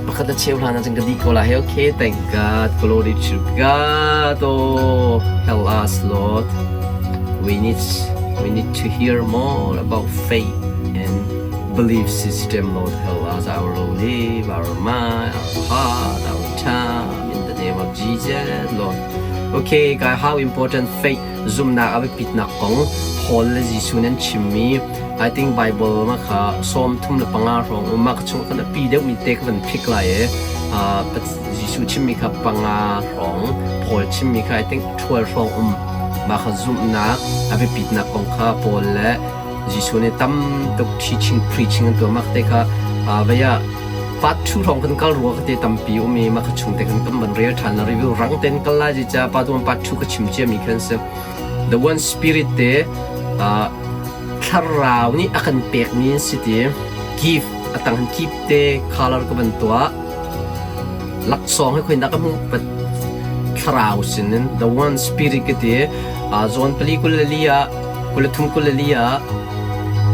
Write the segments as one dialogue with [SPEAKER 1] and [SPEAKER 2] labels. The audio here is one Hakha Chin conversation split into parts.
[SPEAKER 1] Pakhat a cheu hlan ahcun ka dih ko lai. Okay, thank God. Glory to God. Oh, help us, Lord. We need to hear more about faith and belief system, Lord. Help us our life, our mind, our heart, our time. In the name of Jesus, Lord. Okay, guys, how important faith zumnak a biapitnak kong Paul le Jesuh nan chimmi. I think Bible ma kha 35 hrawng um ma ka chung kan a pi deuhmi te ka van pick lai e. Jesuh chimmi kha panga hrawng, Paul chimmi kha I think 12 hrawng um. Mah kha zumhnak a biapitnak kong kha Paul le Jesuh nih tam tuk teaching, preaching an tuah. Mah te kha vei ah part 2 hrawng kan kal rua ka te tampi um i mah kha chung te kan kan van rel ṭhan la, review rang ten kal lai ji cha. Part 1, part 2 ka chim cia mi khan si. The one spirit te, thlarau nih a kan pekmi an si ti. Gift a tang han keep te color ka van tuah. Laksawng he khoin dah ka hmuh? But thlarau sinin, the one spirit ka ti. John 4:24 ah, 33:24 ah,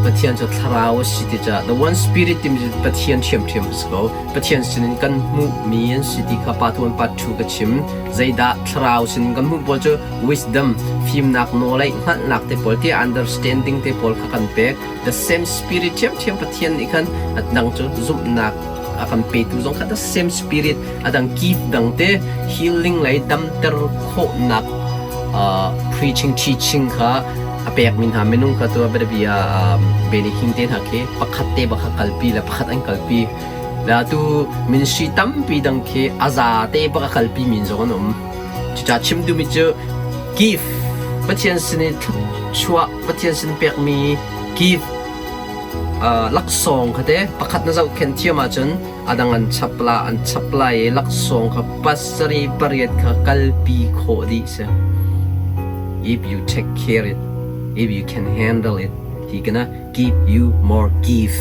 [SPEAKER 1] Pathian cu thlarau a si ti ca. The one spirit timi cu Pathian ṭhiamṭhiam a si ko. Pathian sinin kan hmuhmi an si ti kha part 1, part 2 ka chim. Zeidah thlarau sinin kan hmuh pawl cu wisdom, fimnak, nawlei, hngalhnak te pawl ti, understanding te pawl kha kan pek. The same spirit ṭhiamṭhiam Pathian nih khan a dang cu zumhnak a kan petu zong kha the same spirit. A dang gift dang te, healing lei, damter khawhnak, preaching, teaching kha a pekmi hna minung kha tu biapi ah Benny King te hna khi pakhat te bak kha kalpi le pakhat an kalpi la. Tu ministry tampi dang khi a za te bak a kalpi min zong an um. Cucaah chim duhmi cu gift, Pathian sin i thluachuah, Pathian sin pekmi gift, laksawng kha te pakhat na zohkhenh thiam ahcun a dang an chap la, an chap lai i laksawng kha pasarih pariat kha kalpi khawh dih si. If you take care it, if you can handle it, he gonna give you more gift,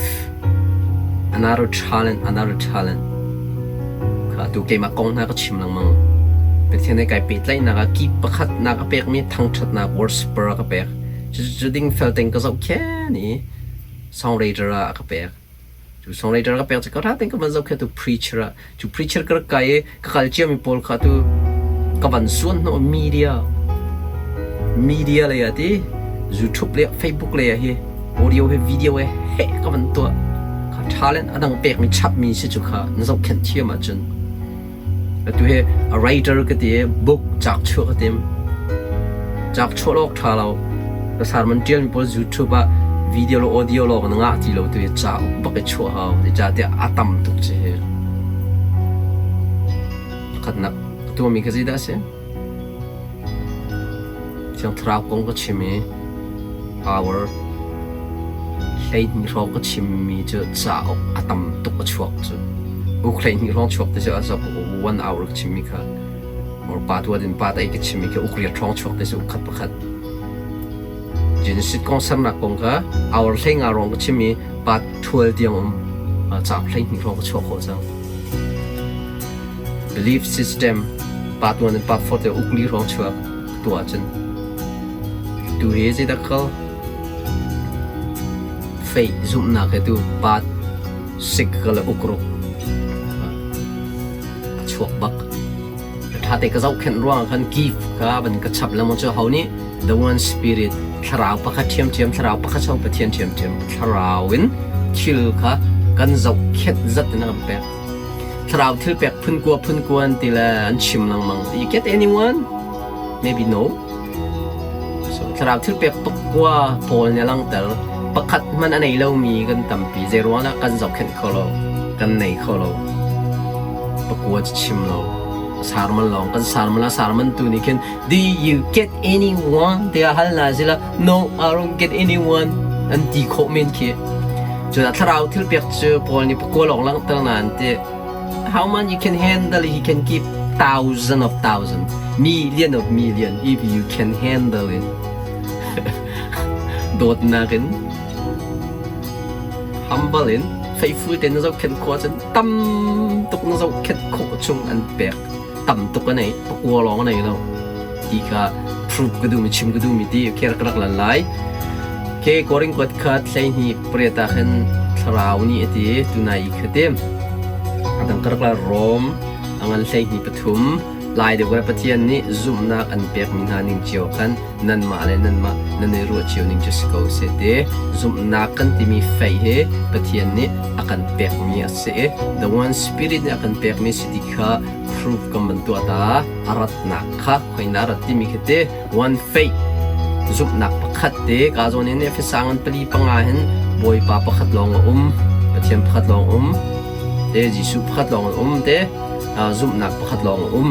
[SPEAKER 1] another talent, another talent. Kha tu keimah kong hna ka chim lengmang. Pathian he kai pehtlaihnak ah gift pakhat nak a pekmi thangṭhatnak, worshiper a ka pek. Cucu ding fel tein ka zohkhen i songwriter ah a ka pek. Cu songwriter ka pek cu ka ṭha tein ka van zohkhet tu preacher ah. Cu preacher ka rak kai i ka kal ciami pawl kha tu ka van suan hnawh media lei ah ti YouTube le Facebook lei ah hi audio he video he heh ka van tuah kha. Talent a dang pekmi chapmi si cu kha na zohkhenh thiam ahcun. Atu hi a writer ka ti i book cauk chuah ka tim. Cauk chuah awk ṭha lo. Ka sermon ṭialmi pawl YouTube ah video le audio lawng na ngah ti lo tu hi cauk bak i chuah hau. Zeicahtiah a tam tuk ci hi. Pakhatnak ka tuahmi kha zeidah a si? Thiang Thlarau kong ka chim i power 12 hrawng ka chimmi cu cauk a tam tuk a chuak cu. Uk 12 hrawng chuak ti cu a one hour ka chimmi kha or pa tuat in pa tai ka chimmi kha uk riat hrawng chuak ti cu uk khat pakhat. Genesis kong sernak kong kha hour 15 hrawng ka chim i pa thual tiang um cauk 12 hrawng ka chuah khawh cang. Belief system part 1 and part 4 te uk li hrawng chuak tuah ahcun tu hi zeidah kal faith, zumhnak he tu part 6 ka le uk ruk a chuak bak. Ṭha te ka zohkhenh ruangah khan gift kha van ka chap lengmang cu. Ho nih? The one spirit, thlarau pakhat ṭhiamṭhiam, thlarau pakhat chung Pathian ṭhiamṭhiam. Thlarau in thil kha kan zohkhenh zat in a kan pek. Thlarau thil pek phun kua, phun kua an ti le an chim lengmang. You get anyone? Maybe no. So thlarau thil pek pakua Paul nih a langhter. Pakhat hmanh a nei lomi kan tampi. Zei ruang dah kan zohkhenh kho lo? Kan nei kho lo. Pakua cu chim lo. Sermon lawng kan sermon a sermon tu nih khin "Do you get anyone?" tiah hal na sila, "No, I don't get anyone," an ti khawh men khi. Cun thlarau thil pek cu Paul nih pakua lawng langhter na an ti. How much you can handle, he can give thousand of thousand, million of million if you can handle it. Dawtnak in, humble in, faithful tein na zohkhenh khawh ahcun tam tuk na zohkhenh khawh chung an pek. Tam tuk a nei, pakua lawng a nei lo. Ti kha proof ka duhmi, chim ka duhmi ti kher ka rak lan lai. Ke Korin kuat khat 12:8 ah khan thlarau nih a ti tunai i kha ti. A dang ka rak la Rom a ngan 12 3 Lai deuh le Pathian nih zumhnak an pekmi hna ning cio khan nanmah le nanmah nan i ruah cio ning cu si ko seh ti zumhnak kan timi fei hi Pathian nih a kan pekmi a si i the one spirit nih a kan pekmi si ti kha proof kan van tuah ta a ratnak kha khoin dah a rat timi khi ti one faith zumhnak pakhat te ka zawn in Efesa ngan pali panga hin Bawipa pakhat lawng a um Pathian pakhat lawng um te Jesuh pakhat lawng an um te zumhnak pakhat lawng a um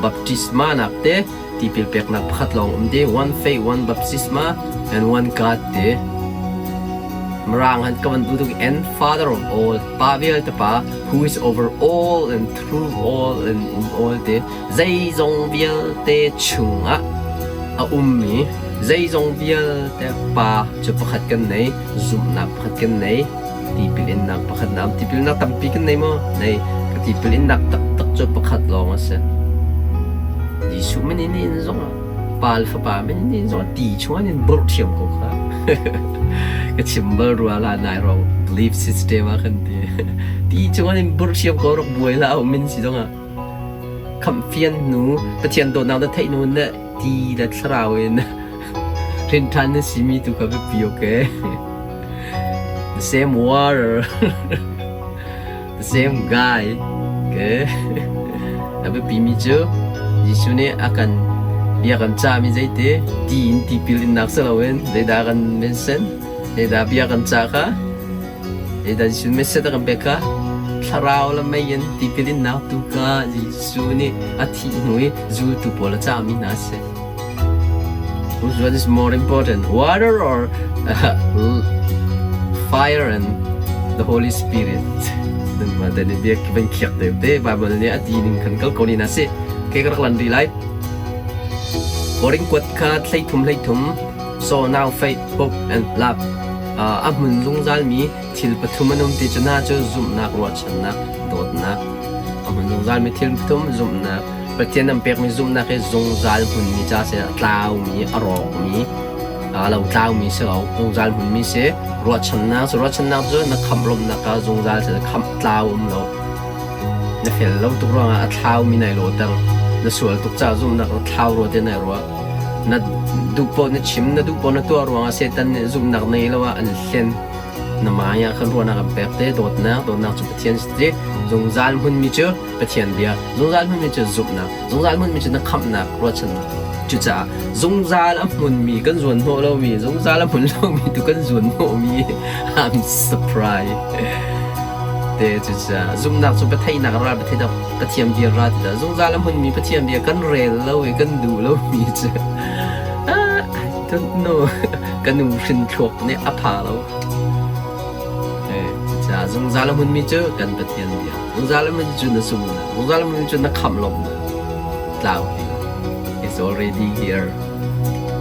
[SPEAKER 1] baptisma nak te tipil peknak pakhat lawng um te one faith one baptisma and one God te Mirang han ka van duh tuk and father of all pa vialte pa who is over all and through all and in all te zeizong vialte chungah a ummi zeizong vialte pa cu pakhat kan nei zumhnak pakhat kan nei tipil innak pakhat na tipil innak tampi kan nei maw nei ka tipil innak taktak cu pakhat lawng a si Jesuh min in in zong pa le fapa min in zong ti chung in burh thiam ko kha ka chim bal rua la nai rong belief system ah kan ti ti chung in burh thiam ko rak buai la min si zong ah Khamhfian hnu, Pathian dawtnak na theih hnu na ti le thlarau in hrin ṭhan na simi tu kha biapi okay? The same water, the same guy, okay? A biapimi cu Jesuh nih a kan bia kan cahmi zeiti ti in tipil innak si loin zeidah kan mention, zeidah bia kan cah kha Zeidah Jesuh message a kan pek kha thlarau le mei in tipil innak tu kha Jesuh nih a thih hnu i zultu pawl a cahmi hna a si. Which one is more important, water or fire and the Holy Spirit? Mah te nih bia van khiak te te Bible nih a ti ning khan kal ko ni na si. Ke ka rak lan rih lai. Korin kuat kha thlei thum hlei thum so now faith, hope and love. A hmun zungzalmi thil pathum an um ti cu hna cu zumhnak, ruahchannak, dawtnak. A hmun zungzalmi thil pathum zumhnak. Pathian an pekmi zumhnak hi zungzal hmunmi ca si a tlaumi, a rawkmi, a lo tlaumi si lo, zungzal hmunmi si. Ruahchannak cu ruahchannak cu na khamh lawmhnak ah zungzal si khamh tlau um lo. Na fel lo tuk ruangah a thlaumi nai lawter. Na sual tuk caah zumhnak na thlau rua te nai ruah. Na duh paoh na chim, na duh paoh na tuah ruangah Satan nih zumhnak nei lo ah an hlen. Na mai ah khan ruahnak an pek te, dawtnak, dawtnak cu Pathian si. Zungzal hmunmi cu Pathian bia, zungzal hmunmi cu zumhnak, zungzal hmunmi cu na khamhnak, ruahchannak. Cucaah zungzal a hmunmi kan zuan hnawh lomi, zungzal a hmun lomi tu kan zuan hnawhmi I'm surprised. Te cucaah zumhnak cu biatheihnak ral biatheihnak Pathian bia ra ti dah zungzal a hmunmi Pathian bia kan rel lo i kan duh lomi cu ah, I don't know ka nu hrin thluak nih a pha lo. Eh, cucaah zungzal a hmunmi cu kan Pathian bia. Zungzal a hmunmi cu na sungnak. Zungzal a hmunmi cu na khamh lawmhnak. Tlau ti. It's already here.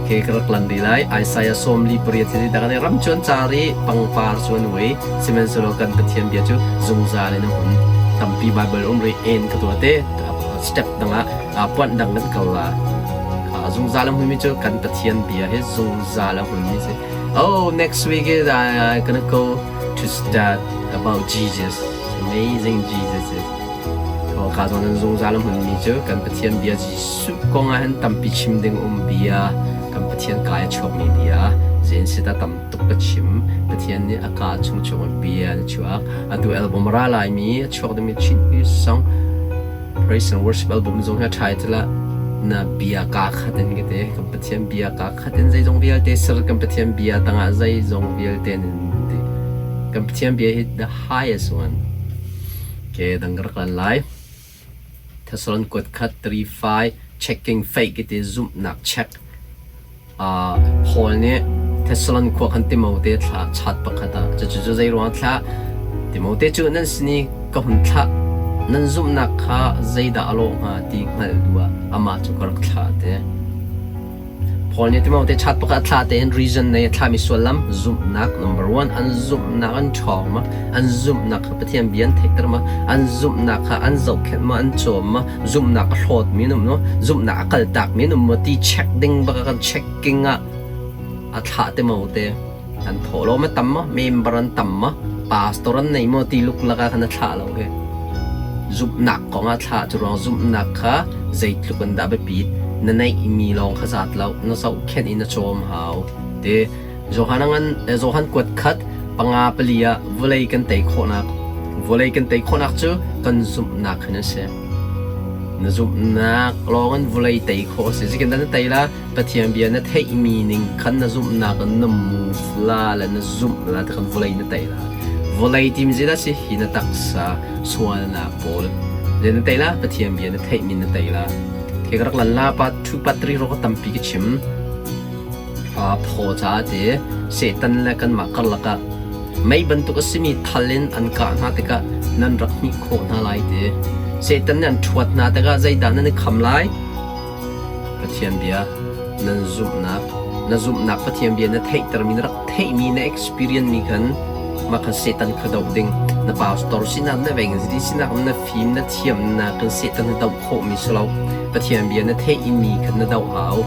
[SPEAKER 1] Ke ka rak lan rih lai. Isaiah 48 hi dah kan ram cu an car i pangpar cu an uai. Sihmanhsehlaw kan Pathian bia cu zungzal in a hmun. Tampi Baibal um rih en ka tuah te. Step dang ah puanh dang kan kal la. Zungzal a hmunmi cu kan Pathian bia hi zungzal a hmunmi si. Oh, next week is I gonna go to start about Jesus. Amazing Jesus is. Ka zawn an zungzal a hmunmi cu kan Pathian bia Jesuh kong ah hin tampi chim ding um bia, kan Pathian ka i chuakmi bia, zein si dah tam tuk ka chim. Pathian nih a ka chung chung in bia an chuak. Atu album ra laimi a chuak dingmi Chin song praise and worship album zong hi a ṭha ti lah na bia kaa khat in ka ti. Kan Pathian bia kaa khat in zeizong vialte ser kan Pathian bia tangah zeizong vialte in ti. Kan Pathian bia hi the highest one. Ke dang ka rak lan lai. Thessalon kuat khat 3:5 checking faith ti zumhnak check. Paul nih Thessalon khua khan Timote thla chat pakhat ah cucu cu zei ruang thlah Timote cu nan sin i ka hun thlah nan zumhnak kha zeidah a lawh hnga ti hngalh duh ah amah cu ka rak thlah te. Paul nih Timote chat pakhat a thlah tein reason nei a thlahmi sullam zumhnak number one an zumhnak an ṭhawng ma an zumhnak kha Pathian bia an theihter ma an zumhnak kha an zohkhenh ma an cawm ma zumhnak a hlawtmi an um no zumhnak a kaltakmi an um maw ti check ding bak kan checking ah a thlah Timote an thawhlawm a tam maw member an tam maw pastor an nei maw ti luklak ah khan a thlah lo hi. Zumhnak kong ah thla cu ruang zumhnak kha zeitluk in dah biapit na neihmi lawng kha zat lo na zohkhenh i na cawm hau ti. Johan ngan Johan kuat khat panga pali ah vawlei kan tei khawhnak vawlei kan tei khawhnak cu kan zumhnak hin a si. Na zumhnak lawng in vawlei tei khawh a si. Zeitin dah na tei la? Pathian bia na theihmi ning khan na zumhnak in na move la le na zumh la ti khan vawlei na tei la. Vawlei timi zeidah si? Hi na taksa sualnak pawl. Zei na tei la? Pathian bia na theihmi na tei la. Khi ka rak lan la pa 2 pa 3 ro ka tampi ka chim. Phaw caah ti Satan le kanmah karlak ah mei bantuk a simi thal in an kah hna tikah nan rak hmih khawh hna lai ti. Satan nih an ṭhuat hna tikah zeidah nan i kham lai? Pathian bia nan zumhnak, na zumhnak Pathian bia na theihtermi, na rak theihmi, na experience mi khan mah khan Satan kha doh ding. Na pastor sinak, na evangelist sinak, na fim, na thiamnak kan Satan na doh khawhmi si lo. Pathian bia na theihmi khan na doh hau.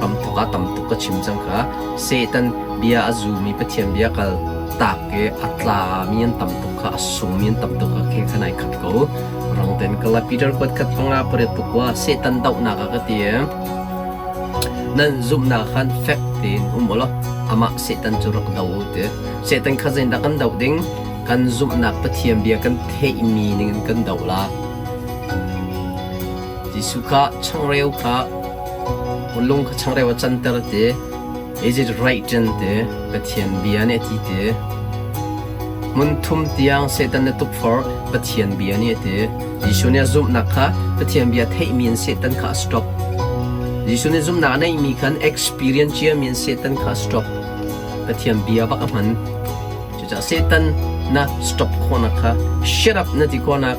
[SPEAKER 1] Ramthok ah tam tuk ka chim cang kha. Satan bia a zumi Pathian bia kal tak i a tlami an tam tuk kha, a sungmi an tam tuk kha khe khan ai khat ko. Rang ten ka la Peter kuat khat panga pariat pakua Satan dohnak ah ka ti i nan zumhnak khan fek tein um u law amah Satan cu rak do u ti. Satan kha zeidah kan doh ding? Kan zumhnak Pathian bia kan theihmi ning in kan doh la. Jesuh kha changreu kha lung kha changreu a canter ti. Is it written ti Pathian bia nih a ti ti. Hmun thum tiang Satan na tukforh Pathian bia nih a ti. Jesuh nih a zumhnak kha Pathian bia theihmi in Satan kha a stop. Jesuh nih zumhnak a neihmi khan experience ciami in Satan kha a stop. Pathian bia bak a hman. Cucaah Satan na stop khawhnak kha shut up na ti khawhnak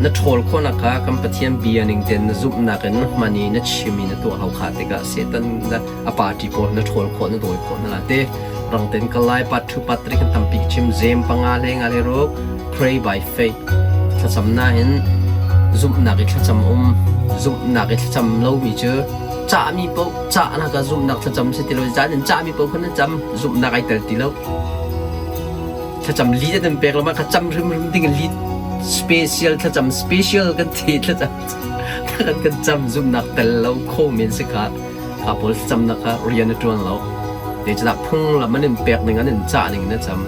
[SPEAKER 1] na ṭhawl khawhnak kha kan Pathian bia ning tein na zumhnak in na hman i na chim i na tuah hau kha tikah Satan na a party pawl na ṭhawl khawh na dawi khawh hna la te rang ten kal lai part 2 part 3 kan tampi chim zem panga le nga le ruk pray by faith thlacam na hin zumhnak i thlacam um zumhnak i thlacam lomi cu cahmi paoh cahnak ah zumhnak thlacam si ti lo caan in cahmi paoh kha na cam zumhnak ai tel ti lo thlacam li an pek lo kha cam hrimhrim ding in lead special thlacam special kan ti thlacam kan kan cam zumhnak tel lo kho men si kha kha pawl thlacamnak kha rian a ṭuan lo zeicahtiah phunglam an in pek ning an in cah ning in a cam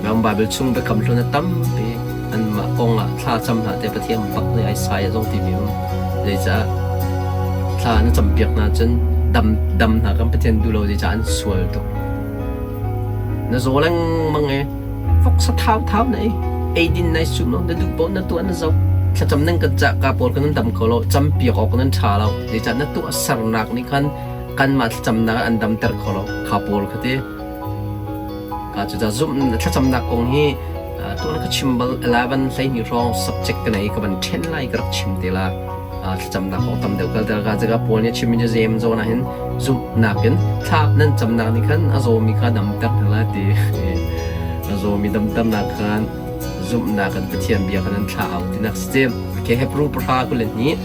[SPEAKER 1] Nang Bible chung biakam hlun a tampi anmah kong ah thla cam hlah tiah Pathian bak nih Isaiah zong timi um. Zeicah thla na campiak hna cun dam dam hna kan Pathian duh lo zeicah an sual tuk. Na zaw lengmang i voksa thau thau na ei eidin nai sum lo na duh paoh na tuah na zoh thlacam nan kan cah ka pawl kan nan dam kho lo campiak awk nan ṭha lo zeicah na tuah sernak nih khan kanmah thlacamnak an damter kho lo kha pawl kha ti Cucaah zumh thlacamnak kong hi tuan ka chim bal 11 hleihnih hrawng subject ka nei ka van ṭhen lai ka rak chim te la. Thlacamnak kong tam deuh kal tel ka jaga Paul nih a chimmi cu James zawn ah hin zumhnak in thla nan camnak nih khan a zawmi kha damter hna lai ti. A zawmi damternak khan zumhnak in Pathian bia kha nan thlah au tinak si. Okay, Hebrew pahra 22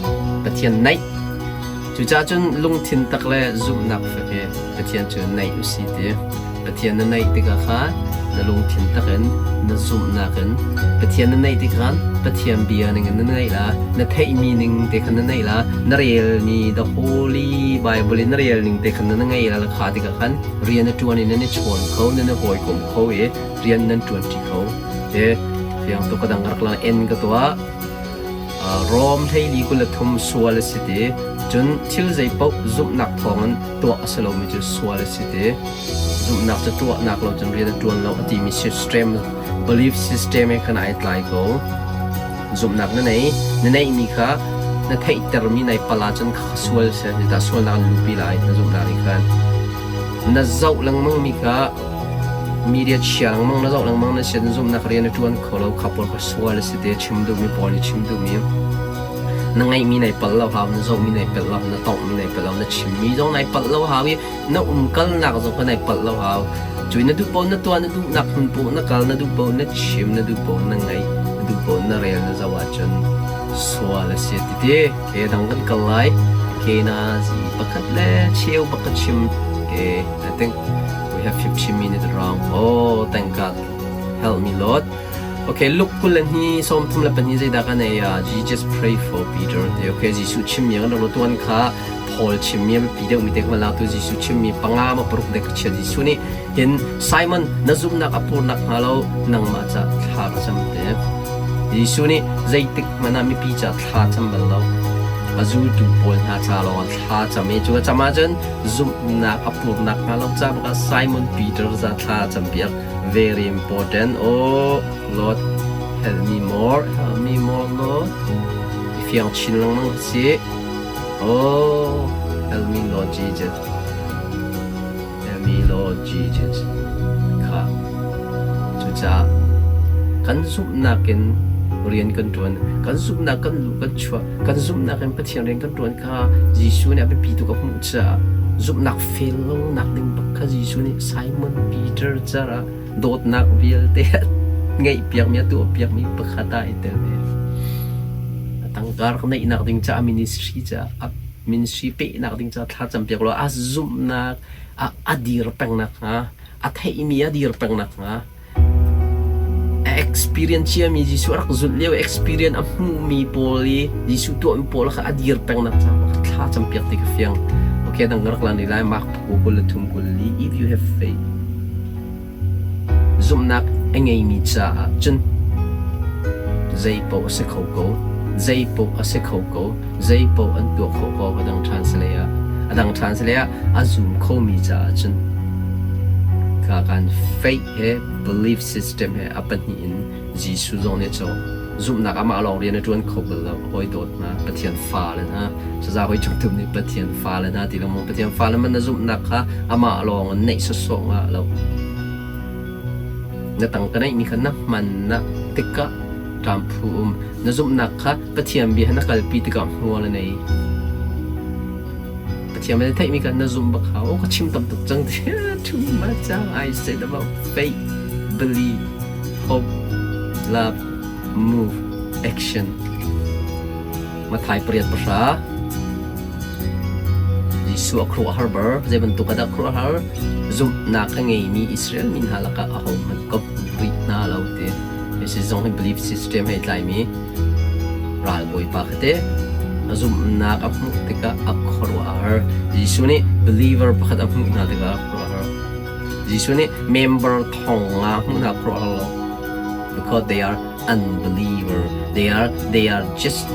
[SPEAKER 1] Pathian naih. Cucaah cun lungthin tak le zumhnak fek he Pathian cu naih u si ti. Pathian na naih tikah khan na lungthin takin na zumhnak in Pathian na naih tikah Pathian bia ning in na naih la, na theihmi ning te khan na naih la, na relmi the Holy Bible in na rel ning te khan na ngei la kha tikah khan rian na ṭuan i nan i chawn kho, nan i hawikom kho i rian nan ṭuanṭi kho. Te fiang tuk ka dang rak lang en ka tuah. Rom hleili 23 sual a si ti. Cun thil zeipaoh zumhnak thawngin tuah a si lomi cu sual a si ti. Zumhnak cu tuahnak lo cun rian a ṭuan lo a timi system, belief system he khan ai tlai ko. Zumhnak na nei, na neihmi kha na theihtermi nai pal ahcun kha sual si. Zeicah sualnak an luhpi lai na zumhnak nih khan. Na zoh lengmangmi kha media chia lengmang na zoh lengmang na si zumhnak rian a ṭuan kho lo kha pawl kha sual a si ti chim duhmi pawl nih chim duhmi na ngeihmi nai palh lo hau na zohmi nai palh lo na tonghmi nai palh lo na chimmi zong nai palh lo hau i na umkalnak zong kha nai palh lo hau cui na duh paoh na tuah na duhnak hmun paoh na kal na duh paoh na chim na duh paoh na ngaih na duh paoh na rel na zoh ahcun sual a si ti ke dang kan kal lai ke na zi pakhat le cheu bak ka chim ke I think we have 15 minutes around. Oh, thank God. Help me, Lord. Okay, Luke 22 32 zeidah kan ei ah Jesus pray for Peter ti. Okay, Jesuh chimmi kan rak tuan kha Paul chimmi a biapi deuhmi te kan lak tu Jesuh chimmi panga ma paruk dek chia Jesuh nih hin Simon na zumhnak a purnak hnga lo nangmah ca thla ka cam te. Jesuh nih zeitik hmanh ah mipi ca thla cam bal lo. A zultu pawl hna ca lawng ah thla cam i cu a cam ahcun zumhnak a purnak hnga lo ca bak ah Simon Peter ca thla a campiak. Very important. Oh Lord, help me more, help me more, Lord. I fiang chin lengmang si. Oh, help me, Lord Jesus. Help me, Lord Jesus. Kha. Cucaah kan zumhnak in rian kan ṭuan, kan zumhnak kan luh kan chuah, kan zumhnak in Pathian rian kan ṭuan kha Jesuh nih a biapi tuk a hmuh caah zumhnak fail lonak ding bak kha Jesuh nih Simon Peter caah dawtnak vialte a ngeihpiakmi a tuahpiakmi pakhat ah i tel ve. A tangka rak neihnak ding caah ministry caah a ministry pehnak ding caah thla campiak law a zumhnak a, a dir pengnak hnga a theihmi a dir pengnak hnga A experience ciami Jesuh a rak zulh lio experience a hmuhmi pawl i Jesuh tuahmi pawl kha a dir pengnak caah thla campiak ti ka fiang. Okay, dang ka rak lan rih lai. Mark phu 23 24 If you have faith, zumhnak a ngeimi caah cun zei paoh a si kho ko. Zei paoh a si kho ko. Zei paoh an tuah khawh ko a dang ṭhan si lei ah. A dang ṭhan si lei ah a zum khomi caah cun ka kan faith he belief system he a pahnih in Jesuh zong nih a zumhnak amah lawng rian a ṭuan kho bal lo. Hawi dawt hna, Pathian fale hna, saza hawi chung tum nih Pathian fale hna ti lengmang Pathian fale man na zumhnak kha amah lawng in neih sawsawh ngah lo. Na tangka neihmi kha na hman na tikah ṭamphu um. Na zumhnak kha Pathian bia he na kalpi tikah hmual a nei. Pathian na theihmi kha na zumh bak hau. Oh, ka chim tam tuk cang. Too much. I said about faith, belief, hope, love, move, action. Mathai 8:10 Jesuh a khuaruahhar bar. Zei bantuk ah dah khuaruahhar? Zumhnak a ngeimi Israel mi hna lakah ahohmanh ka hmu rih hna lo ti. Hi zong hi belief system he tlaimi ralbawipa kha te a zumhnak a hmuh tikah a khuaruah a har. Jesuh nih believer pakhat a hmuh hna tikah a khuaruah a har. Jesuh nih member thong nga hmuh hna khuaruah har lo. Because they are unbeliever. They are just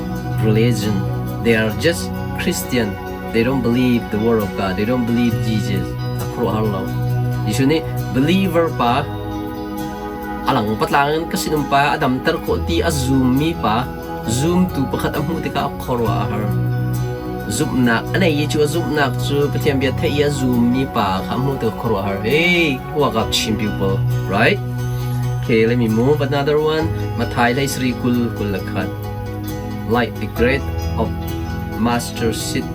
[SPEAKER 1] religion. They are just Christian. They don't believe the word of God. They don't believe Jesus. A khuaruah har lo. Jesuh nih believer pa A lang patlang in ka sinum pa a damter khawh ti a zummi pa zumtu pakhat a hmuh tikah a khuaruah a har. Zumhnak a nei i cu a zumhnak cu Pathian bia theih i a zummi pa kha a hmuh tikah khuaruah a har. Hey, walk up Chin people, right? Okay, let me move another one. Mathai hlei sari 20 21. Like the grade of master seed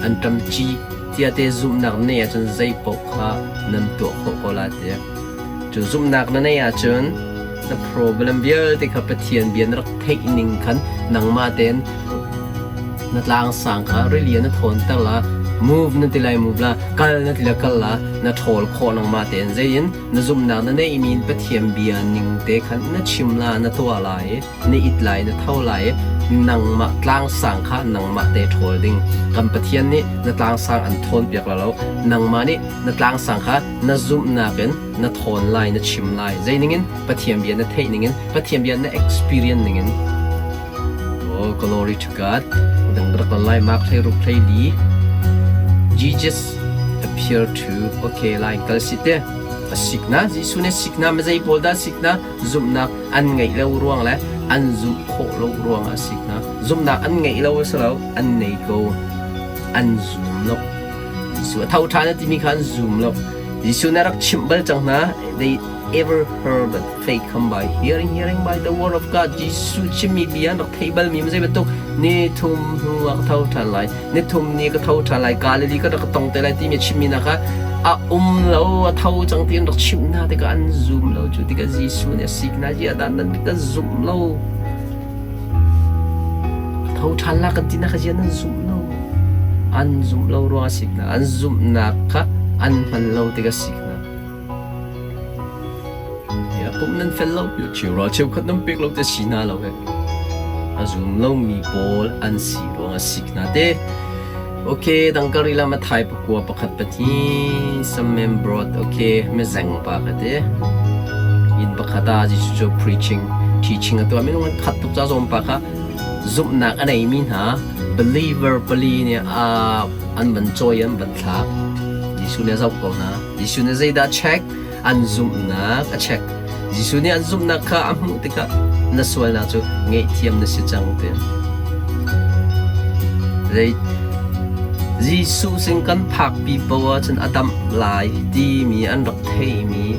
[SPEAKER 1] anṭam ci tiate zumhnak na neih ahcun zei paoh kha nan tuah khawh ko lai tiah. Cu zumhnak na neih ahcun na problem vialte kha Pathian bia na rak theih ning khan nangmah tein na tlangsang kha rili ah na thawnter la, move na ti lai move la, kal na ti la kal la, na ṭhawl khawh nangmah tein zei in na zumhnak na neihmi in Pathian bia ning te khan na chim la, na tuah lai i na it lai, na tho lai i nangmah tlangsang kha nangmah te ṭhawl ding. Kan Pathian nih na tlangsang an thawnpiak la lo. Nangmah nih na tlangsang kha na zumhnak in na thawn lai, na chim lai. Zei ningin? Pathian bia na theih ningin, Pathian bia na experience ningin. Oh, glory to God. Dang rak lai mak hlei ruk hlei li. Jesus appear to okay lai kal si te. A sikna Jesuh nih sikna ma zei pawl dah sikna zumhnak an ngeih lo ruang le an zumh khawh lo ruang ah a si hna. Zumhnak an ngeih lo a si lo, an nei ko. An zum lo. Jesuh a tho ṭhan a timi kha an zum lo. Jesuh nih a rak chimh bal cang hna, they ever heard that faith come by hearing, hearing by the word of God. Jesuh chimmi bia an rak theih balmi zei bantuk ni thum hnu ah ka tho ṭhan lai. Ni thum ni ka tho ṭhan lai, Galilee ka rak tong te lai timi a chimmi hna kha a um lo, a tho cang ti an rak chimh hna tikah an zum lo. Cu tikah Jesuh nih a sik hna, ziah dah nan ka zumh lo? A tho ṭhan la kan ti na kha ziah nan zumh lo? An zumh lo ruang a sik hna. An zumhnak kha an hman lo tikah a sik hna. Yeah. Pum nan fel lo, cheuhra cheukhat nan pek lo te si hna lo he. A zum lomi pawl an si ruang a sik hna te. Okay, dangkari lam a thai pakua pakhat pahnih some brought okay mizeng pa ka te. Inn pakhat ah Jesuh cu preaching teaching a tuah minung an khat tuk ca zawm pa kha zumhnak a neimi hna believer pali nih a an van cawi an van thlak. Jesuh nih a zoh ko hna. Jesuh nih zeidah check? An zumhnak a check. Jesuh nih an zumhnak kha a hmuh tikah na sualnak cu ngaihthiam na si cang ti. Zei Jesuh sin kan phakpi poah ahcun a damh lai timi an rak theimi,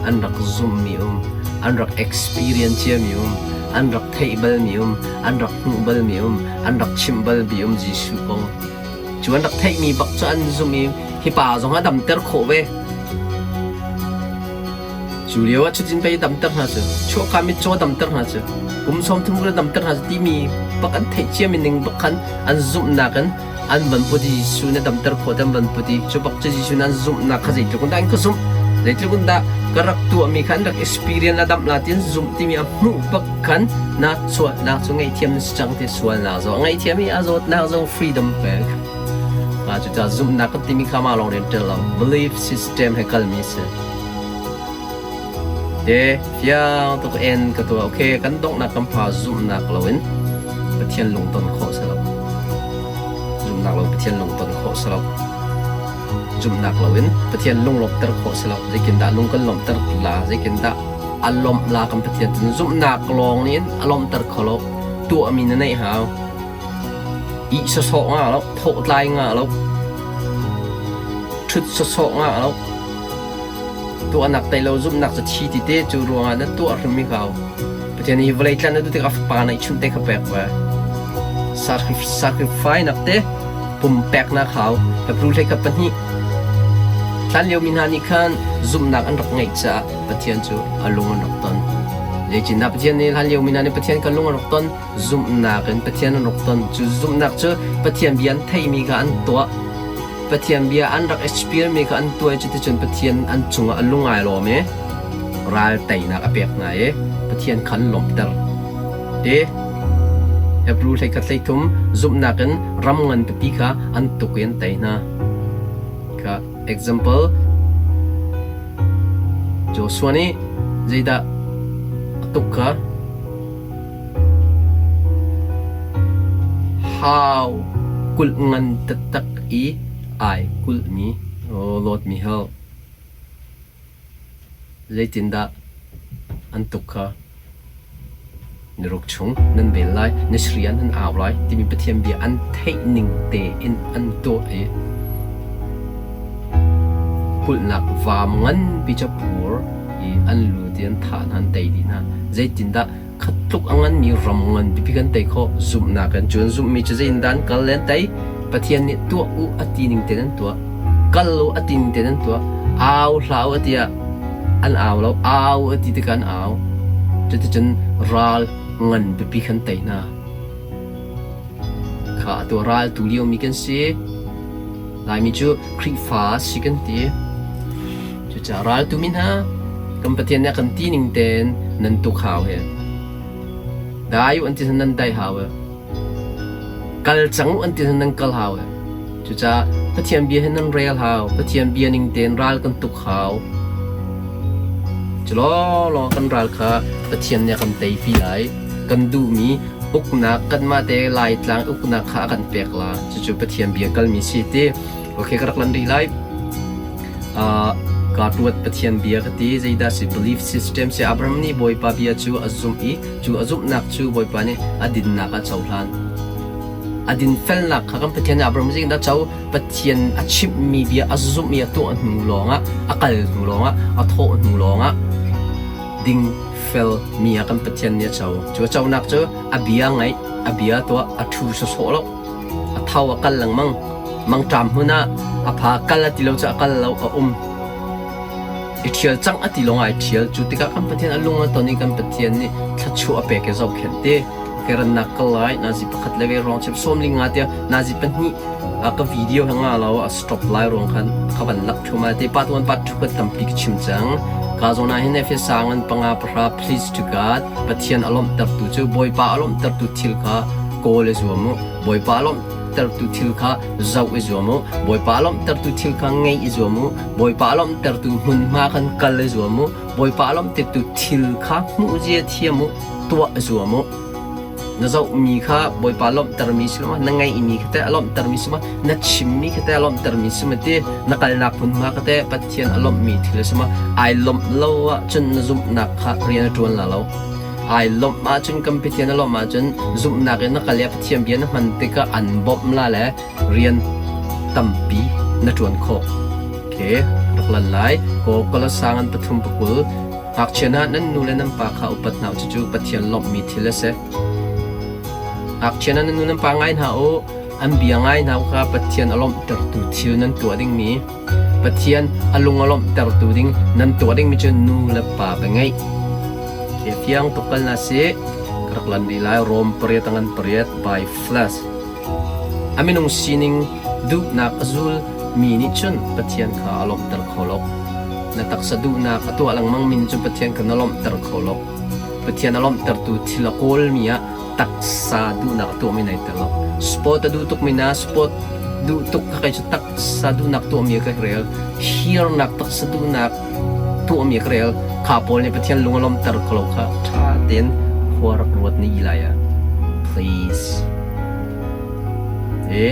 [SPEAKER 1] an rak zumhmi um, an rak experience ciami um, an rak theih balmi um, an rak hmuh balmi um, an rak chimh balmi um Jesuh kong. Cu an rak theihmi bak cu an zumh i hi pa zong a damter khawh ve. Cu lio ah cutin pei damter hna cu, chuahka mitcaw damter hna cu, kum 30 ka damter hna cu timi bak an theih ciami ning bak khan an zumhnak in an van put i Jesuh nih damter khawh te an van put i cu bak cu Jesuh nih an zumhnak kha zeitluk in dah an ka zumh, zeitluk in dah ka rak tuahmi kha an rak experience la damh la ti an zumh timi a hmuh bak khan na sualnak cu ngaihthiam na si cang ti sualnak zong a ngaihthiam i a zawtnak zong freedom pek. Mah cucaah zumhnak kan timi kha mah lawng rian ṭel lo belief system he kalmi si. Te fiang tuk en ka tuah okay kan donghnak kan pha zumhnak loin Pathian lungton khawh si lo. Zumhnak lo Pathian lungton khawh si lo. Zumhnak loin Pathian lunglawmhter khawh si lo. Zeitindah lung kan lawmhter la zeitindah a lawmh la kan Pathian cun zumhnak lawng nih a lawmhter kho lo. Tuahmi na neih hau. Ih sawsawh nga lo, thawh tlai nga lo, ṭhut sawsawh nga lo. Tuahnak tei lo zumhnak cu thi ti te cu ruangah na tuah hrim mi kau. Pathian hi vawlei tlan na duh tikah fapa na i chunh te kha pek ve. Sacrifice nak te pumpeknak hau. Hebrew hlei khat pahnih. Hlan lio mi hna nih khan zumhnak an rak ngeih caah Pathian cu a lung an rak ton. Zeitindah Pathian nih hlan lio mi hna nih Pathian kha lung an rak ton? Zumhnak in Pathian an rak ton. Cu zumhnak cu Pathian bia an theihmi kha an tuah. Pathian bia an rak experience mi kha an tuah i cuticun Pathian an cungah a lung ai lawm i ral teinak a pek hna i Pathian kha an lawmhter. Ti Hebrew hleikhat hleithum zumhnak in ram ngan pipi kha an tuk i an tei hna. Kha example Joshua nih zeidah a tuk kha Hau kulh ngan taktak i ai kulhmi lawtmi hal. Zeitindah an tuk kha na ruk chung nan vel lai, na sri ah nan au lai timi Pathian bia an theih ning tein an tuah i kulhnak vaam nganpi cu a pur i an lut i an thah hna, an tei dih hna. Zeitindah khat tluk a nganmi ram ngan pipi kan tei khawh? Zumhnak in. Cu an zumhmi cu zeitindah an kal le an tei? Pathian nih tuah u a ti ning tein an tuah. Kal u a ti ning tein an tuah. Au hlah u a ti ah an au lo. Au a ti tikah an au. Cuticun ral ngan pipi khan tei hna. Kha atu ral tu liomi kan si. Laimi cu Khrihfa si kan ti. Cucaah raltu mi hna, kan Pathian nih a kan ti ning tein nan tuk hau hi. Dai u an ti nan dai hau hi. Kal cang u an ti nan kal hau hi. Cucaah Pathian bia hi nan rel hau. Pathian bia ning tein ral kan tuk hau. Cu lawnglawng kan ral kha Pathian nih a kan teipi lai. Kan duhmi uknak kanmah te Laitlang uknak kha a kan pek la. Cucu Pathian bia kalmi si ti. Okay, ka rak lan rih lai. Kaa ruat Pathian bia ka ti. Zeidah si belief system si Abraham nih Bawipa bia cu a zumh i cu a zumhnak cu Bawipa nih a dinnak ah cohlan. A dinfelnak kha kan Pathian nih Abraham zeitindah co Pathian a chimhmi bia a zumh i a tuah hnu lawngah a kal hnu lawngah a thawh hnu lawngah dingfel mi ah kan Pathian nih a co. Cu a conak cu a bia ngaih, a bia tuah, a ṭhu sawsawh lo. A tho a kal lengmang. Mangṭam hmun ah a pha kal a ti lo cu a kal lo a um. I ṭhial cang a ti lawng ai ṭhial. Cu tikah kan Pathian a lung a ton i kan Pathian nih thluachuah a pek i zohkhenh ti. Kerannak kal lai nazi pakhat le ve ruang chim sawm li nga tiah nazi pahnih a ka video he nga lo a stop lai ruang khan ka van lak thluahmah te part 1 part 2 kan tampi ka chim cang. Ka zawn ah hin Efesa ngan panga pahra please to God Pathian a lawmhtertu cu Bawipa a lawmhtertu thil kha kawl i zuam u. Bawipa a lawmhtertu thil kha zoh i zuam u. Bawipa a lawmhtertu thil kha ngeih i zuam u. Bawipa a lawmhtertu hmunhma khan kal i zuam u. Bawipa a lawmhtertu thil kha hmuh zia thiam u, tuah i zuam u. Na zohmi kha Bawipa lawmhtermi si lo ma, na ngeihmi kha teh a lawmhtermi si ma, na chimmi kha teh a lawmhtermi si ma ti, na kalnak hmunhma kha teh Pathian a lawmhmi thil a si ma, ai lawmh lo ahcun na zumhnak kha rian a ṭuan la lo. Ai lawmh ahcun kan Pathian a lawmh ahcun zumhnak in na kal i Pathian bia na hman tikah an bawmh la le rian tampi na ṭuan khawh. Okay, rak lan lai. Kaw Kolosang an pathum pakul. Ngakchia hna, nan nu le nan pa kha upat hna u, cucu Pathian lawmhmi thil a si. Ngakchia hna, nan nu nan pa ngai hna u, an bia ngai hna u kha Pathian a lawmhtertu thil nan tuah dingmi, Pathian a lung a lawmhtertu ding nan tuah dingmi cu nu le pa bia ngeih. Ke fiang tuk kal na si. Ka rak lan rih lai Rom pariat a ngan pariat by flesh. A minung sining duhnak a zul mi nih cun Pathian kha a lawmhter kho lo. Na taksa duhnak a tuah lengmangmi nih cun Pathian kha na lawmhter kho lo. Pathian a lawmhtertu thil a kawlmi ah taksa duhnak a tuahmi nai tel lo. Sport a duh tukmi na sport duh tuk kha kei cu taksa duhnak tuahmi ah ka rel. Hirnak taksa duhnak tuahmi ah ka rel. Kha pawl nih Pathian lung a lawmhter kho lo kha ṭha tein khua rak ruat ni lai ah. Please. E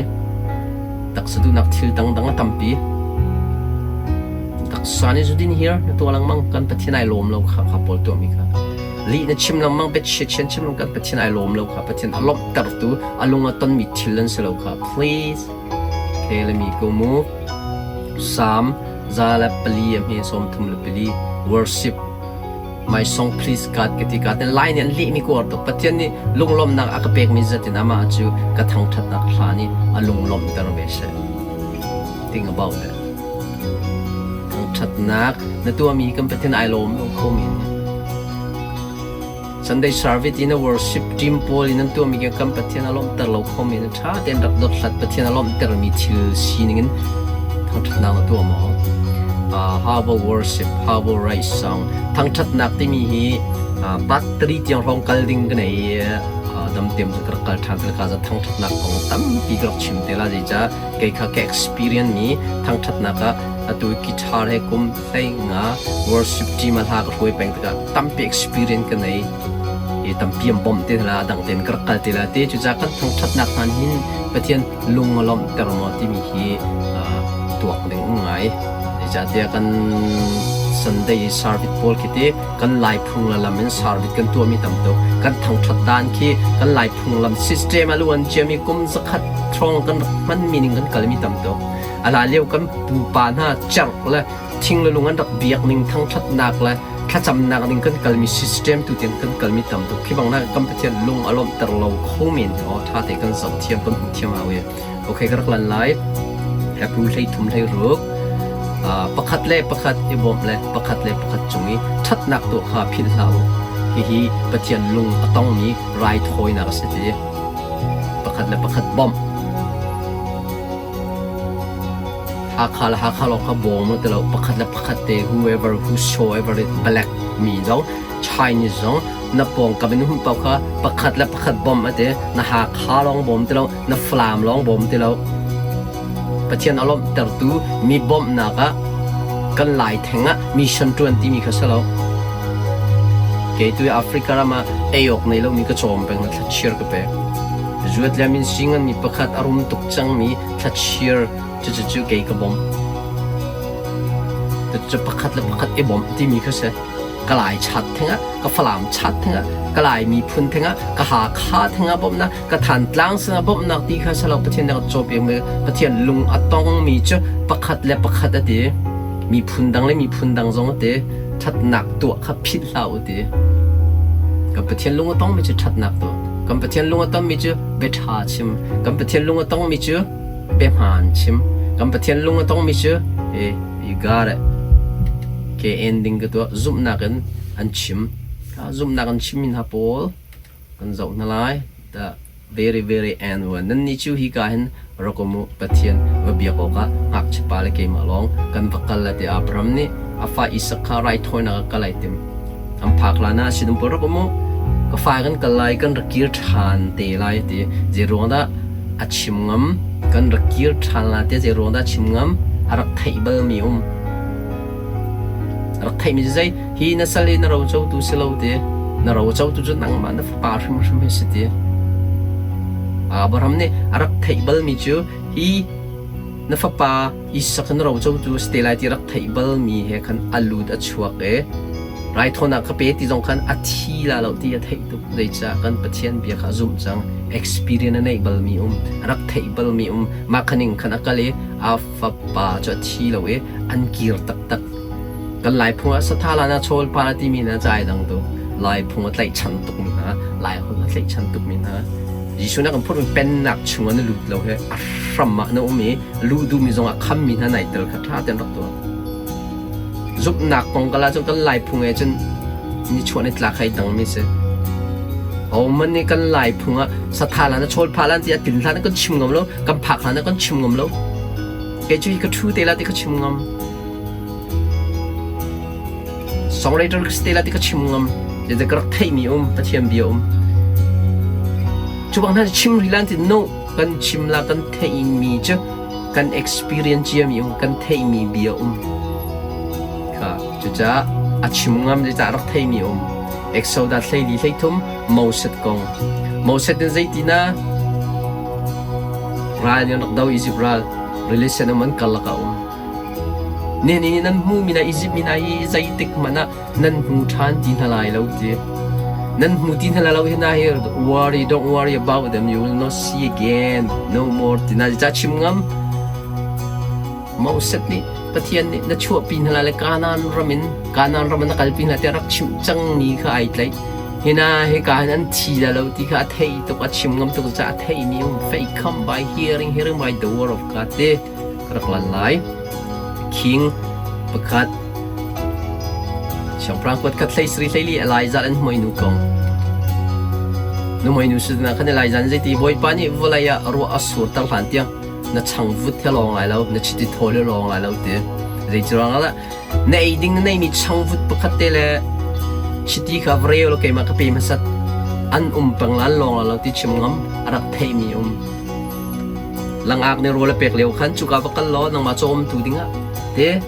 [SPEAKER 1] taksa duhnak thil dangdang a tampi. Taksa nih zudin here na tuah lengmang kan Pathian ai lawm lo kha kha pawl tuahmi kha. Lih na chim lengmang biachia chian chim lengmang kan Pathian ai lawm lo kha Pathian a lawmhtertu a lung a tonmi thil an si lo kha. Please. Okay, let me go move. Psalm za le pali a hme sawm thum le pali worship My song please God ka ti ka ten lai nih an lehmi ka uar tuk. Pathian nih lunglawmhnak a ka pekmi zat in amah cu ka thangṭhatnak hla nih a lunglawmhter ve seh. Think about that. Thangṭhatnak na tuahmi kan Pathian ai lawm lo kho men. Sunday service in a worship team pawl in an tuahmi kan Pathian a lawmhter lo kho men. Ṭha tein rak dothlat Pathian a lawmhtermi thil sining in thangṭhatnak na tuah maw? How about worship, how about right song? Thangṭhatnak timi hi part 3 tiang hrawng kal ding ka nei dam tem cu ka rak kal ṭhan te ka za thangṭhatnak kong tampi ka rak chim te la zeicah kei kha ka experience mi thangṭhatnak ah atu guitar he kum hlei nga worship team a hla ka hruai peng tikah tampi experience ka nei i tampi an bawmh te la dang tein ka rak kal te la te cucaah kan thangṭhatnak hna hin Pathian lung a lawmhter maw timi hi tuak ding um ngai. Zeicahtiah kan Sunday service pawl khi ti kan Lai phunglam in service kan tuahmi tam tuk. Kan thangṭhat dan khi kan Lai phunglam system a luan ciami kum zakhat hrawng kan rak hmanmi ning kan kalmi tam tuk. A la lio kan pupa hna cerh le thing le lung an rak biak ning thangṭhatnak le thlacamnak ning kan kalmi system tu tiang kan kalmi tam tuk. Khi bang na kan Pathian lung a lawmhter lo kho men aw ṭha te kan zoh thiam kan hmuh thiam hau i. Okay ka rak lan lai. Hebrew hlei thum hlei ruk. Pakhat le pakhat i bawmh le pakhat le pakhat cung i ṭhatnak tuah kha philh hlah u. Hihi Pathian lung a tongmi raithawinak a si ti. Pakhat le pakhat bawmh. Hakha le Hakha lawng kha bawm u ti lo. Pakhat le pakhat te whoever whosoever it black mi zong Chinese zong na pawngkam in hun paoh kha pakhat le pakhat bawmh a ti. Na Hakha lawng bawm ti lo, na Falam lawng bawm ti lo. Pathian a lawmhtertu mi bawmhnak ah kan Lai theng ah mission ṭuan timi kha si lo. Kei tu Africa ram ah ei awk nei lomi ka cawm peng na thlachir ka pek. Zuat le min si nganmi pakhat a rum tuk cangmi thlachir cucu kei ka bawmh. Cucu pakhat le pakhat i bawmh timi kha si. Ka Lai chat theng ah, ka Falam chat theng ah, ka Lai miphun theng ah, ka Hakha theng ah bawmhnak, ka Thantlang sinah bawmhnak ti kha si lo Pathian nih a cawpiakmi Pathian lung a tongmi cu pakhat le pakhat a ti. Miphun dang le miphun dang zong a ti. Ṭhatnak tuah kha philh hlah u ti. Kan Pathian lung a tongmi cu ṭhatnak tuah. Kan Pathian lung a tongmi cu bia ṭha chim. Kan Pathian lung a tongmi cu bia hmaan chim. Kan Pathian lung a tongmi cu eh, you got it. Ke ending ka tuah zumhnak in an chim. Zumhnak an chimmi hna pawl kan zoh hna lai. The very very end one. Nannih cu hika hin rak um u, Pathian va biak awkah ngakchiapa le keimah lawng kan va kal la tiah Abraham nih A fa Isak kha raithawinak ah kal ai tim. An phak hlan ah sinum pawl rak um u. Ka fa kan kal lai, kan rak kir ṭhan te lai a ti. Zei ruang dah a chim ngam? Kan rak kir ṭhan la tiah zei ruang dah a chim ngam? A rak theih balmi um. A rak theihmi cu zei? Hi na sal i na rocotu si lo ti. Na rocotu cu nangmah na fapa hrimhrim hi si ti. Abraham nih a rak theih balmi cu hi na fapa Isak na rocotu a si te lai ti rak theih balmi he khan a lut a chuak i raithawinak ka pe ti zong khan a thi la lo ti a theih tuk. Zeicah kan Pathian bia kha a zumh cang. Experience a neih balmi um, a rak theih balmi um. Mah khaning khan a kal i a fapa cu a thi lo i an kir taktak. Kan Laiphung ah satha lan ah chawl pa timi hna ca ai dang tuk. Laiphung a tlaihchan tukmi hna, Laiholh a tlaihchan tukmi hna. Jesuh nih a kan phurhmi pennak chungah na lut lo hi a hram ah na um i luh duhmi zong a khammi hna nai tel kha ṭha tein rak tuah. Zumhnak kong kal ahcun kan Laiphung he cun nichuah nitlak hai dangmi si. Ahohmanh nih kan Laiphung ah satha lan a chawl phah lan ti a tin hlan kan chim ngam lo, kan phak hlan kan chim ngam lo. Kei cu hi ka ṭhu te la ti ka chim ngam. Songwriter ka si te la ti ka chim ngam. Zeicah ka rak theihmi um, Pathian bia um. Cu bang hna chim rih lan ti no kan chim la kan theihmi cu kan experience ciami um, kan theihmi bia um. Kha cucaah a chim ngam zeicah rak theimi um. Exodus 14 13 Moses kong. Moses in zeitina ral nih an rak do Egypt ral relation um an karlak ah um. Nihin i nan hmuhmi hna Izipt mi hna hi zeitik hmanh ah nan hmu ṭhan ti hna lai lo ti. Nan hmu ti hna lai lo hi hna hi worry, don't worry about them, you will not see again, no more ti hna ca chim ngam. Moses nih Pathian nih na chuahpi hna lai le Kanaan ram in Kanaan ram in na kalpi hna tiah rak chimh cangmi kha ai tlaih. Hi hna hika hin an thi lai lo ti kha a theih tuk, a chim ngam tuk caah a theihmi um. Faith come by hearing, hearing by the word of God ti. Ka rak lan lai. King pakhat Siangpahrang kuat khat hlei sri hleili Elijah an hmuinu kong. Nu hmuinu sinah khan Elijah nih zeiti Bawipa nih vawlei ah ruah a surter hlan tiang na changvut he lawng lai lo, na chiti thawl he lawng lai lo ti. Zeiruang ah na ei ding na neimi changvut pakhat te le chiti kha va reu law keimah ka pe hmasat. An um peng lan lawng lai lo ti chim ngam a rak theihmi um. Langak nih rawl a pek lio khan cuka va kal law nangmah cawmtu dingah te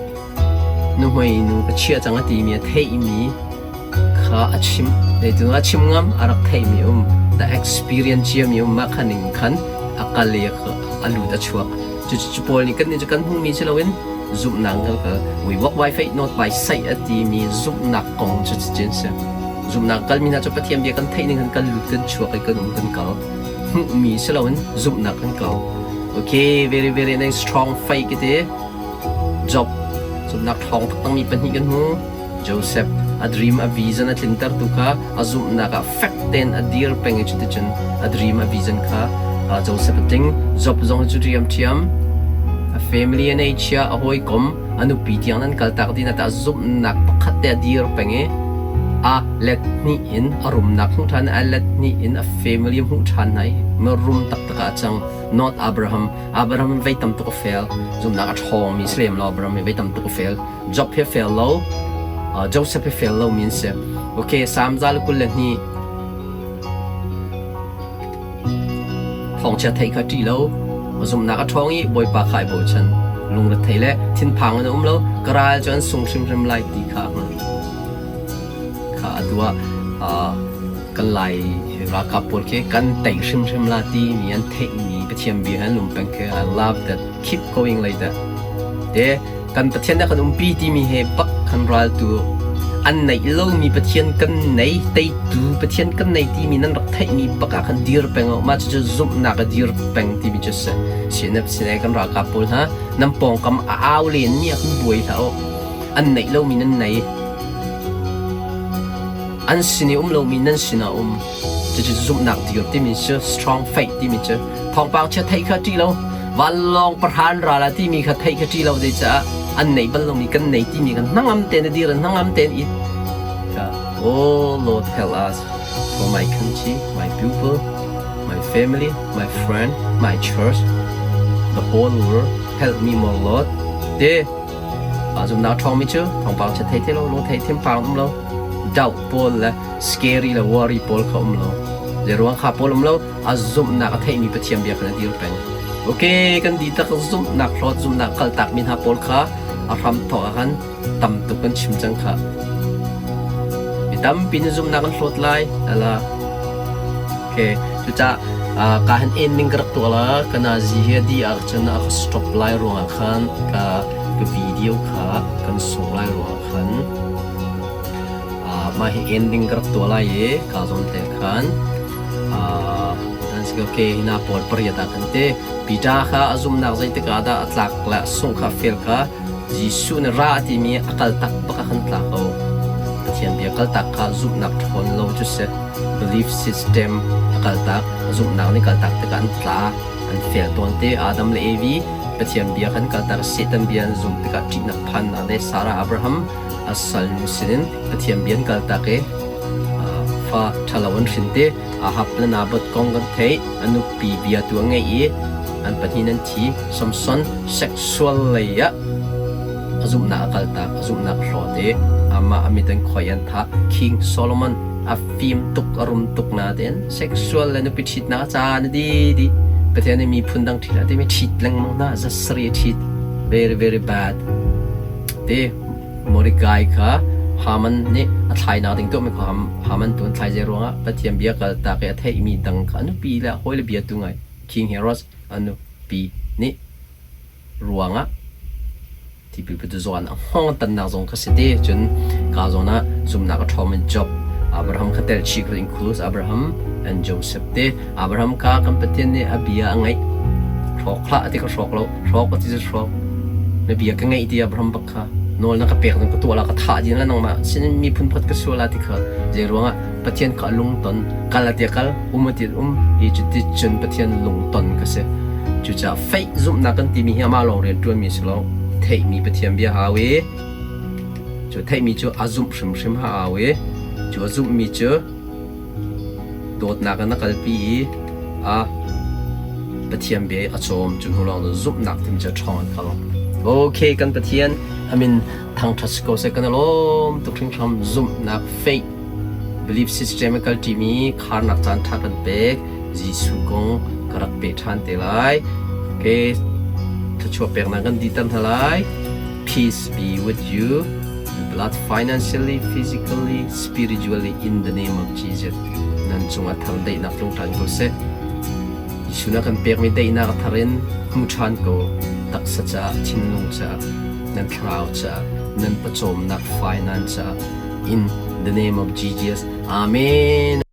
[SPEAKER 1] nuhmei nu ka chiah cang a timi a theihmi kha a chim. Zeitin a chim ngam a rak theihmi um the experience ciami um mah kha ning khan a kal i a lut a chuak. Cucu cu pawl nih kan nih cu kan hmuhmi si loin zumhnak kan kal. We walk by faith not by sight a timi zumhnak kong cu cutin si. Zumhnak kalmi hna cu Pathian bia kan theih ning khan kan lut kan chuak i kan um kan kal. Hmuhmi si loin zumhnak kan kal. Okay, very very nice strong faith kiti. Job zumhnak ṭhawng taktakmi pahnih kan hmu. Joseph a dream a vision a tlintertu kha a zumhnak ah fek tein a dir peng i cuticun a dream a vision kha Joseph a tling. Job zong cu ṭhiamṭhiam a family a neihchia a hawikom a nupi tiang nan kaltak dih na tah zumhnak pakhat te a dir peng i a let hnih in a rumnak hmuh ṭhan a let hnih in a family a hmuh ṭhan hna i rum taktak ah a cang. Not Abraham. Abraham vei tam tuk a fel. Zumhnak a ṭhawngmi si lem lo Abraham hi vei tam tuk a fel. Job he fel lo, Joseph he fel lo mi an si. Okay, Psalm 122 Thawngchia theih kha ṭih lo, zumhnak a ṭhawng i Bawipa kha ai bochan. Lungrethei le thinphang in a um lo, ka ral cu an sung hrimhrim lai ti kha a hngalh. Kha atu ah kan Lai ralkap pawl khi kan tei hrimhrim la timi an theihmi Pathian bia he an lum peng khi I love that. Keep going like that. Te kan Pathian nih a kan umpi timi he bak kan raltu an neih lomi Pathian kan nei teitu Pathian kan nei timi nan rak theihmi bak ah khan dir peng u mah cucu zumhnak a dir peng timi cu si CNF sinai kan ralkap pawl hna nan pawngkam a au len mi ah khan buai hlah u an neih lomi nan nei an sin i um lomi nan sinah um Cucu zumhnak dir timi cu strong faith timi cu thawngpang chia theih kha ṭih lo vanlawng pahran ral ah timi kha theih kha ṭih lo zeicah an nei bal lomi kan nei timi kan hnangam tein a dir in hnangam tein it Oh Lord help us for my country, my people, my family, my friend, my church, the whole world. Help me more Lord. Te. Zumnak ṭhawngmi cu thawngpang chia thei ti lo, lungthei thinphang um lo, doubt pawl le scary le worry pawl kha um lo. Zeiruang kha pawl um lo, a zumhnak a theihmi Pathian bia khan a dir peng. Okay, kan di tak zumhnak hlawt zumhnak kaltakmi hna pawl kha a hram thawk ah khan tam tuk kan chim cang khah. Mi tampi nih zumhnak an hlawt lai. Ala. Okay, cucah ka han en ning ka rak tuah la kana zi hi di ah cun a ka stop lai ruangah khan ka ka video kha kan sung lai ruangah khan mah hi ending ka rak tuah lai i ka zawn te khan okay hina pawl pariat ah kan te Peter kha a zumnak zeitik ah dah a tlak le sungh kha fail kha Jesuh nih ra a timi a kal tak bak ah khan tla ko. Pathian bia kaltak kha zumhnak ṭhawn lo cu si. Belief system a kaltak, zumhnak nih kaltak tikah an tla, an fail tawn te. Adam le Evi Pathian bia khan kaltak, Satan bia an zumh tikah ṭihnak phannak le Sarah Abraham a salnu sinin Pathian bia an kaltak i fa ṭhalo an hrin te. Ahab le Naboth kong kan theih. A nupi bia tu a ngeih i an pahnih an thi. Samson sexual lei ah a zumhnak a kaltak, a zumhnak a hlawt i amah a mit an khoi an thah. King Solomon a fim tuk, a rum tuk nain sexual le nupi ṭhitnak a caan a di dih. Pathian nih miphun dang ṭhit ah timi ṭhit lengmang hna, zasari a ṭhit. Very very bad. Ti Mordecai kha Haman nih a thlainak ding tuahmi kha Haman tu an thlai zei ruangah Pathian bia kaltak i a theihmi dang kha a nupi le a hawile bia tu ngai King Herod a nupi nih ruangah tipil pe tu zawn a hngawng tannak zong kha si te cun ka zawn ah zumnak a ṭhawng in Job Abraham kha tel chih kha includes Abraham and Joseph te Abraham kha kan Pathian nih a bia a ngaih hrawk hlah ti ka hrawk lo hrawk ka ti cu hrawk na bia ka ngaih ti Abraham bak kha nawl na ka pek ka tuah la ka thah din la nangmah sin miphun phot ka sual la ti kha zei ruangah Pathian kha a lungton kal a ti kal um a ti um i cuti cun Pathian lungton ka si cucaah faith zumhnak kan timi hi amah lawng rian ṭuanmi si lo theihmi Pathian bia hau i cu theihmi cu a zumh hrimhrim hau i cu a zumhmi cu dawtnak in a kalpi i a Pathian bia a cawm cu hnu lawng zumhnak timi cu a ṭhawng an kal. Okay kan Pathian amin thangṭhat si ko seh kan i lawm tuk hringhran zumhnak faith belief system a kal ṭimi kharnak caan ṭha kan pek Jesuh kong ka rak pe ṭhan te lai. Okay thluachuah peknak kan dihter hna lai. Peace be with you blood financially, physically, spiritually in the name of Jesus. Nan cungah thar daihnak tlung ṭhan ko seh. Jesuh na kan pekmi daihnak a thar in hmu ṭhan ko. Taksa caah, thinlung caah, nan thlarau caah, nan pawcawmnak finance caah in the name of Jesus. Amen.